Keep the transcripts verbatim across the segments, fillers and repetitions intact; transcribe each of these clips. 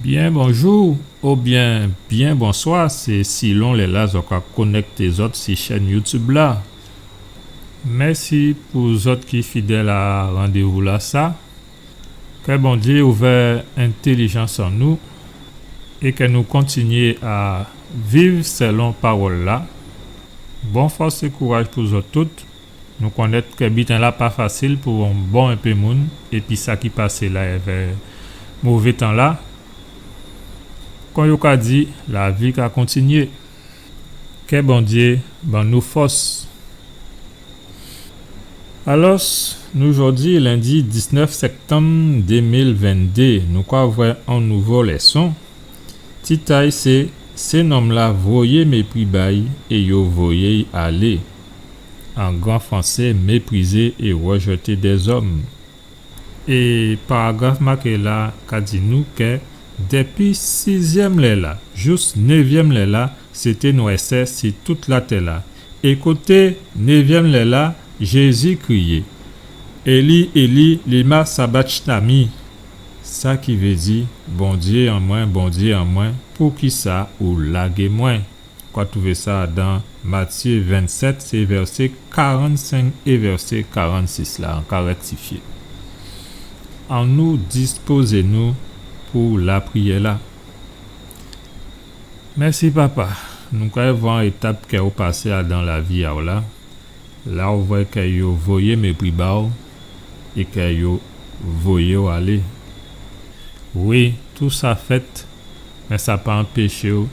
Byen bonjou oubyen byen bonswa, sé silon lè-la zòt ka konèkté zòt si chèn YouTube la. Mèsi pou zòt ki fidèl a randévou-lasa. Kè Bondyé ouvè entèlijans an nou é kè nou kontinyé a viv sèlon pawòl-la. Bon fòs é kouraj pou zòt tout. Nou konnèt kè biten-la pa fasil pou on bon enpé moun, épi sa ki pasé la èvè mové tan-la. Kon yo ka di, lavi ka kontinyé. Kè Bondyé ban nou fòs. Alòs, nou jòdi lendi diznèf sèktanm dé mil venndé, nou ka vwè on nouvo lèson. Tit a'y sé, sé nonm-la voyé mépri ba'y é yo voyé'y alé. An gran fransé, méprisé et rejeté des hommes. É paragraf maké la ka di nou kè dépi sizyèm lè-la jous névyèm lè-la, sété nwèsè si tout latè-la. É koté névyèm lè-la, Jézi kriyé, Eli, Eli, lema sabakhtani? Sa ki vé di, Bondyé an mwen, Bondyé an mwen, poukisa ou lagé mwen? Ou ka twouvé sa dan Matyé vennsèt, sé vèsé karannsenk é vèsé karannsis la, an ka rèktifyé. Annou dispozé nou pou lapriyè-la. Mèsi, Papa. Nou ka vwè on étap kè ou pasé adan lavi a'w la. La ou vwè kè yo voyé mépri ba'w é kè yo voyé'w alé. Wi, tousa fèt, mé sa pa anpéché'w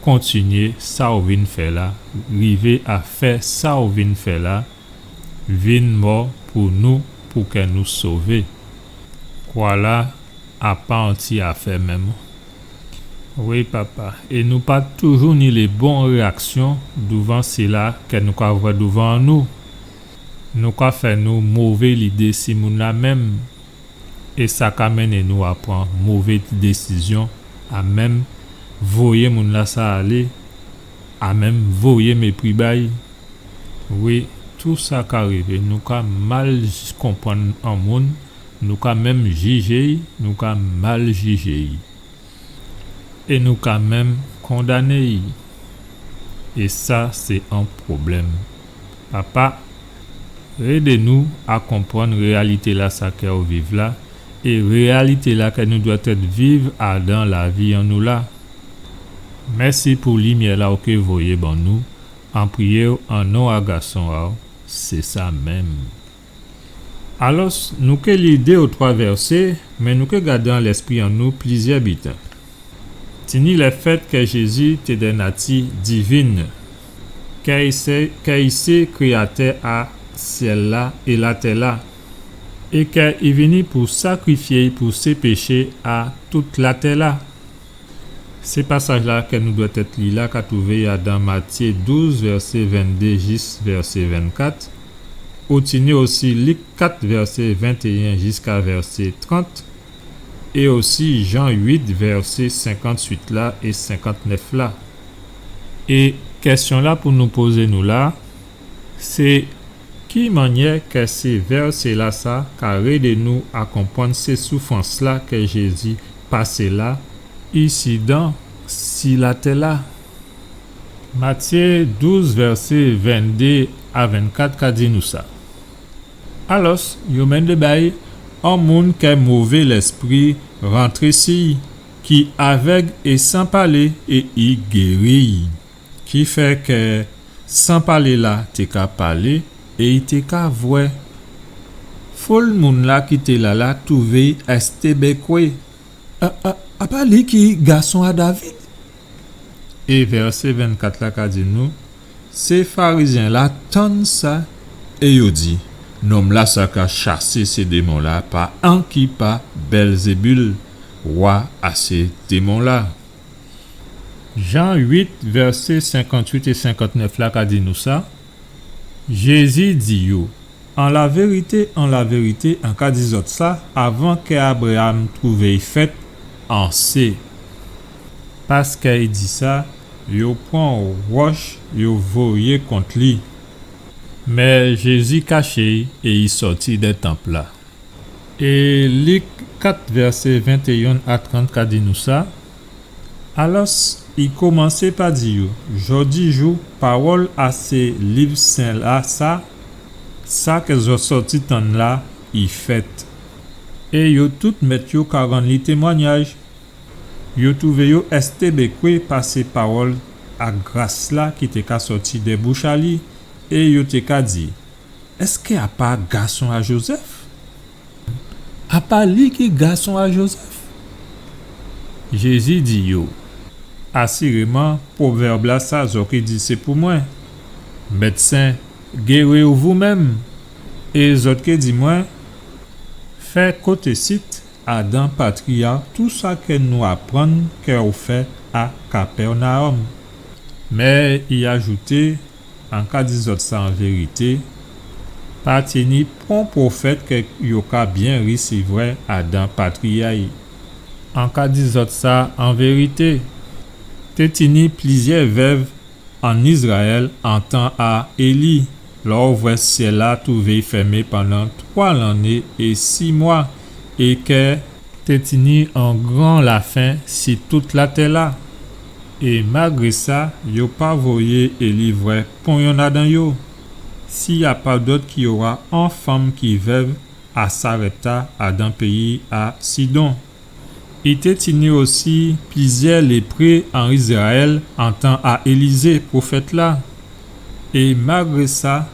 kontinyé sa ou vin fè la, rivé a fè sa ou vin fè la, vin mò pou nou, pou kè nou sové. Kwa-la a pa on ti afè menm. Wi, Papa. É nou pa toujou ni lé bon réyaksyon douvan sila kè nou ka vwè douvan nou. Nou ka fè nou mové lidé si moun-la menm. É sa ka mennen nou a pran mové désizyon, a menm voyé moun-lasa alé, a menm voyé mépri ba'y. Wi, tousa ka rivé. Nou ka mal j-, konprann on moun, nou ka menm jijé'y, nou ka mal jijé'y. É nou ka menm kondané'y. É sa sé on pwoblèm. Papa, édé nou a konprann réyalité-lasa kè ou viv la, é réyalité-la kè nou dwètèt viv adan lavi an nou la. Mèsi pou limyè-la ou ké voyé ban nou, an priyé'w an non a Gason a'w, sé sa menm. Alòs, nou ké li dé ou twa vèsé, mé nou ké gadé an lèspri an nou plizyè biten. Tini lèfèt kè Jézi té dè nati divin, kè i sé, kè i sé kréyatè a syèl-la é latè-la, é kè i vini pou sakrifyé pou sé péché a tout latè-la. Sé pasaj-la kè nou dwètèt li la ka twouvé adan Matyé douz, vèsé venndé jis vèsé vennkat, ou tini osi Lik kat, vèsé ventéyen jiska vèsé trant, é osi Jan uit, vèsé senkantuit la é senkantnèf la. É kèsyon-la pou nou pozé nou la, sé ki mannyè kè sé vèsé-lasa ka rédé nou a konprann sé soufrans-la kè Jézi pasé la, isidan si latè-la? Matyé douz, vèsé venndé a vennkat ka di nou sa. Alòs, yo menné ba'y on moun kè mové lèspri rantré si'y, ki avèg é san palé, é i géri'y. Kifè kè san palé la té ka palé é i té ka vwè. Foul moun-la ki té la la twouvé'y èstébékwé. A, a, a pa li ki gason a David? É vèsé vennkat la ka di nou, sé Farizyen-la tann sa é yo di, nonm-lasa ka chasé sé démon-la pa anki pa Bèlzébil, wa a sé démon-la. Jan uit, vèsé senkantuit é senkantnèf la ka di nou sa. Jézi di yo, an lavérité, an lavérité, an ka di zòt sa, avan kè Abraam twouvé'y fèt, an sé. Paskè i di sa, yo pran wòch, yo voyé kont li. Mé Jézi kaché'y é i sòti dè tanp-la. É Lik kat, vèsé ventéyen a trant ka di nou sa: Alòs, i komansé pa di yo: Jòdijou, pawòl a sé liv sen la sa, sa kè zòt sòti tann la, i fèt. É yo tout mèt yo ka rann li témwanyaj. Yo twouvé yo èstébékwé pa sé pawòl a gras la ki té ka sòti dè bouch a li, é yo té ka di: Èskè a pa gason a Jozèf? A pa li ki gason a Jozèf? Jézi di yo: Asiréman, pwovèb la sa zòt ké di sé pou mwen: Mèdsen, géri ou voumenm. É zòt ké di mwen: Fè koté sit adan patri a tou sa kè nou aprann kè ou fè a Kapènawòm. Mé i ajouté: An ka di zòt sa an vérité, pa tini pon pwofèt kè yo ka byen risivwè adan patri a'y. An ka di zòt sa an vérité, té tini plizyè vèv an Izrayèl an tan a Éli, lè ou vwè syèl la twouvé fèmé pandan twa lanné é sis mwa, é kè té tini on gran lafen si tout latè la. É malgré sa, yo pa voyé Éli vwè pon yonn adan yo, si a pa dòt ki owa on fanm ki vèv a Sarèpta, adan péyi a Sidon. I té tini osi plizyè lépré an Izrayèl an tan a Élizé, pwofèt la. É malgré sa,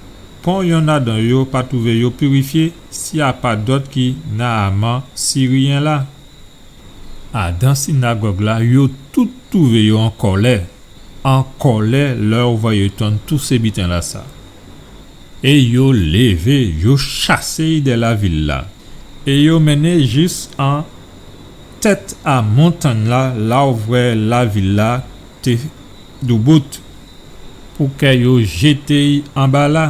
pon yonn adan yo pa twouvé yo pirifyé, si a pa dòt ki Naaman, Siryen la. Adan sinagòg la, yo tout twouvé yo an kòlè. An kòlè lè ou vwè yo tann tout sé biten la sa. É yo lévé, yo chasé i dè lavil la. É yo mennen jis an tèt a montangn la, la ou vwè lavil la té doubout, pou kè yo jété'y anba la.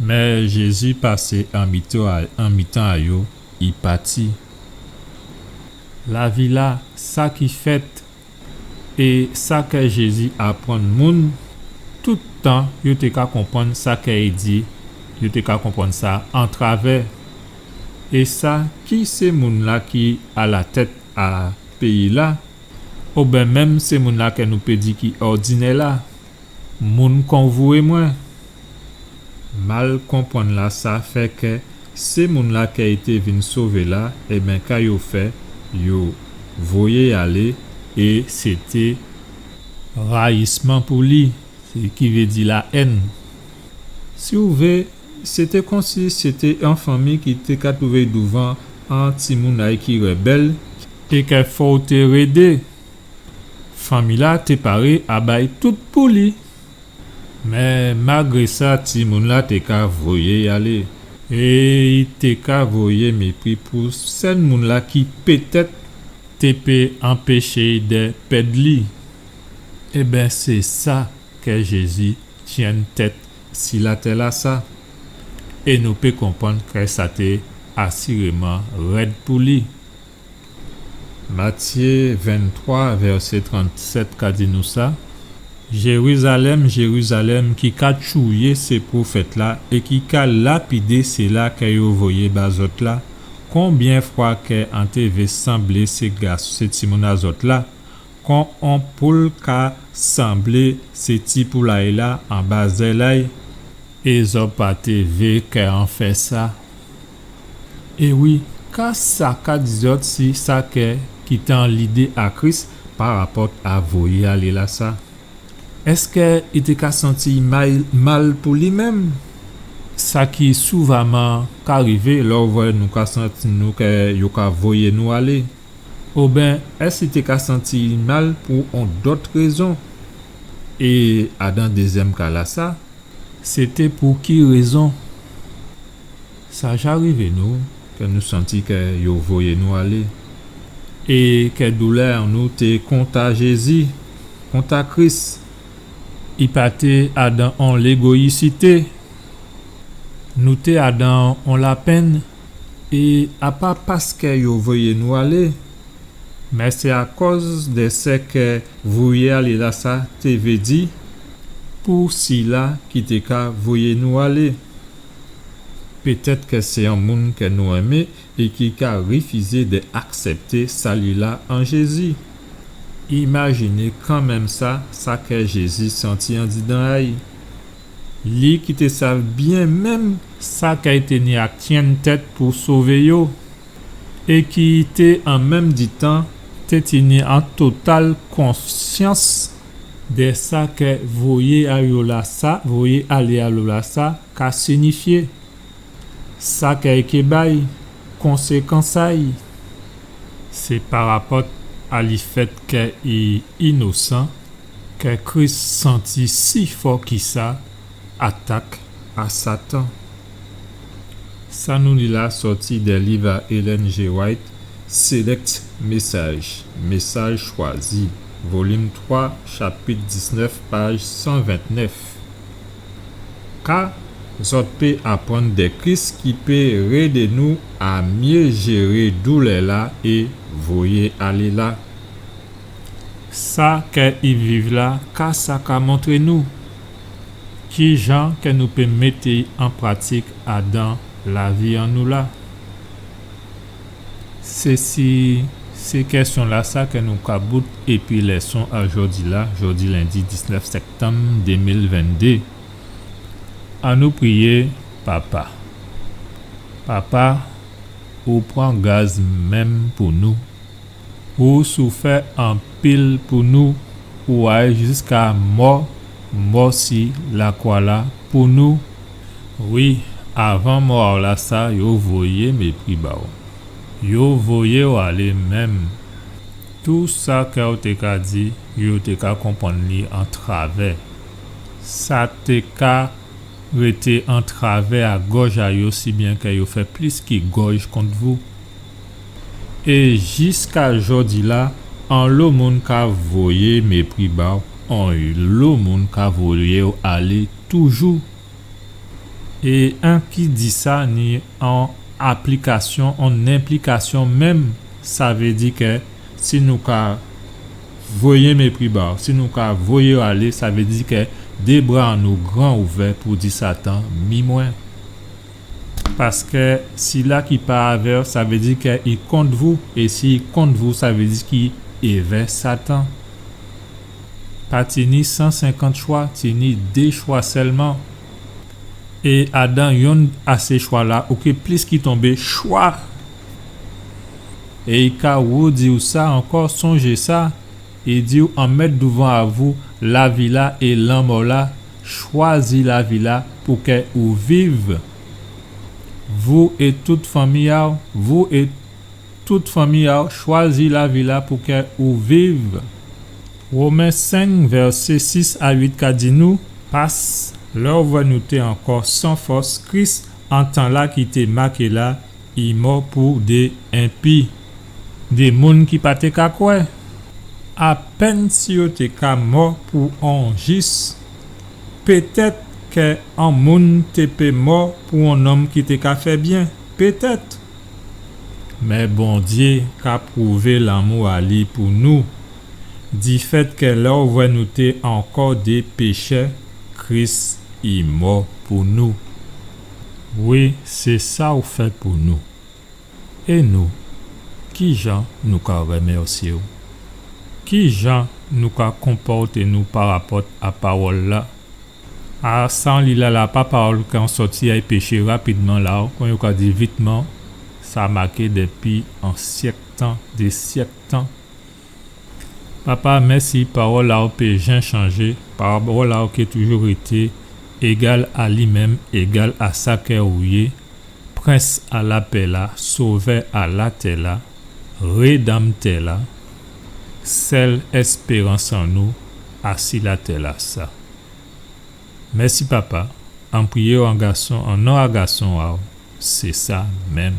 Mé Jézi pasé an mitan a, an mitan a yo, i pati. Lavil la, sa ki fèt, é sa kè Jézi aprann moun, tout tan yo té ka konprann sa kè i di, yo té ka konprann sa antravè. É sa, ki sé moun la ki a latèt a péyi la, oben menm sé moun la kè nou pé di ki òdinè la, moun kon vou é mwen. Mal konprann la sa fè kè sé moun la kè i té vin sové la, ében, ka yo fè, yo voyé alé, é sété rayisman pou li, sé ki vé di la èn. Si ou vé, sété konsi sété on fanmi ki té ka twouvé douvan on timoun a'y ki rèbèl, é kè fò ou té rédé. Fanmi la té paré a bay tout pou li. Mé malgré sa, timoun la té ka voyé alé. É i té ka voyé mépri pou sèl moun la ki pétèt té pé anpéché'y dè pèd li. Ében, sé sa kè Jézi tyenn tèt si latè la sa. É nou pé konprann kè sa té asiréman rèd pou li. Matyé venntwa, vèsé trannsèt ka di nou sa: Jérizalèm, Jérizalèm, ki ka tchouyé sé pwofèt la é ki ka lapidé séla kè yo voyé ba zòt la, konbyen fwa kè an té vé sanblé sé gas-, sé timoun a zòt la, kon on poul ka sanblé sé ti poulay la anba zèl a'y, é zòt pa té vé kè an fè sa. É wi, ka sa ka di zòt si sa kè ki té an lidé a Kris pa rapòt a voyé alé la sa? Èskè i té ka santi'y mal, mal pou li menm? Sa ki souvaman ka rivé lè ou vwè nou ka santi nou kè yo ka voyé nou alé. Oben, èskè i té ka santi'y mal pou on dòt rézon? É adan dézyèm ka la sa, sété pou ki rézon? Sa ja rivé nou, kè nou santi kè yo voyé nou alé, é kè doulè an nou té kont a Jézi, kont a Kris. I pa té adan on légoyisité. Nou té adan on lapenn, é a pa paskè yo voyé nou alé, mé sé akòz dè sè kè voyé alé la sa té vé di pou sila ki té ka voyé nou alé. Pétèt kè sé on moun kè nou enmé é ki ka rifizé dè aksèpté sali-la an Jézi. Imajiné kanmenm sa, sa kè Jézi santi andidan a-y. Li ki té sav byen menm sa kè i té ni a tyenn tèt pou sové yo, é ki té an menm di tan té tini an total konsyans dè sa kè voyé a yo lasa, voyé alé a yo lasa ka sinifyé. Sa kè i ké bay, konsékans a-y, sé parapòt a lifèt kè i inosan, kè Kris santi si fò ki sa atak a Satan. Sa nou li la sòti dè liv a Ellen G. White, Select Message, Mésaj Chwazi, volim twa, chapit diznèf, paj san ventnèf. Ka zòt pé aprann dè Kris ki pé rédé nou a myé jéré doulè-la é voyé alé la. Sa kè i viv la, ka sa ka montré nou? Kijan kè nou pé mété an pratik adan lavi an nou la? Sé si, sé kèsyon-lasa kè nou ka bout épi lèson a jòdi-la, jòdi lendi diznèf sèktanm dé mil venndé. Annou priyé, Papa. Papa, ou pran gaz menm pou nou. Ou soufè anpil pou nou, ou alé jiska mò, mò si lakwa-la pou nou. Wi, avan mò a-w lasa, yo voyé mépri ba-w. Yo voyé-w alé menm. Tou sa kè ou té ka di, yo té ka konprann li an travè. Sa té ka rété an travè a gòj a yo, si byen kè yo fè plis ki gòj kont vou. É jiska jòdi-la, onlo moun ka voyé mépri ba-w, onlo moun ka voyé-w alé toujou. É an ki di sa ni on aplikasyon, on enplikasyon menm, sa vé di kè si nou ka voyé mépri ba-w, si nou ka voyé-w alé, sa vé di kè dé bra an nou gran ouvè pou di Satan, mi mwen. Paskè sila ki pa avè-w, sa vé di kè i kont vou, é si i kont vou, sa vé di ki évè Satan. Pa tini san senkant chwa, tini dé chwa sèlman. É adan yonn a sé chwa-la, ou ké plis ki tonbé chwa. É i ka woudi'w sa ankò, sonjé sa. I di'w, an mèt douvan a vou lavi-la é lanmò-la, chwazi lavi-la pou kè ou viv. Vou é tout fanmi a'w, vou é tout fanmi a'w, chwazi lavi-la pou kè ou viv. Women senk, vèsé sis a uit ka di nou, pas, lè ou vwè nou té ankò san fòs, Kris, an tan-la ki té maké la, i mò pou dé enpi, dé moun ki pa té ka kwè. Apèn si yo té ka mò pou on jis, pétèt kè on moun té pé mò pou on nonm ki té ka fè byen, pétèt. Mé Bondyé ka pwouvé lanmou a li pou nou, difèt kè lè ou vwè nou té ankò dé péchè, Kris i mò pou nou. Wi, sé sa ou fè pou nou. É nou, kijan nou ka rèmèsyé'w? Kijan nou ka konpòté nou parapòt a pawòl-la? A sa an li la la, pa pawòl k'an sòti ay péché rapidman la, kon yo ka di vitman, sa maké dépi an syèk tan, dé syèk tan. Papa, mèsi, pawòl a'w pé jen chanjé, pawòl a'w ké toujou rété égal a li menm, égal a sa kè ou yé, Prens a lapè-la, Sovè a latè-la, Rédanmtè-la, sèl èspérans an nou asi latè-lasa. Mèsi, Papa. An priyé'w an gason, an non a gason a'w, sé sa menm.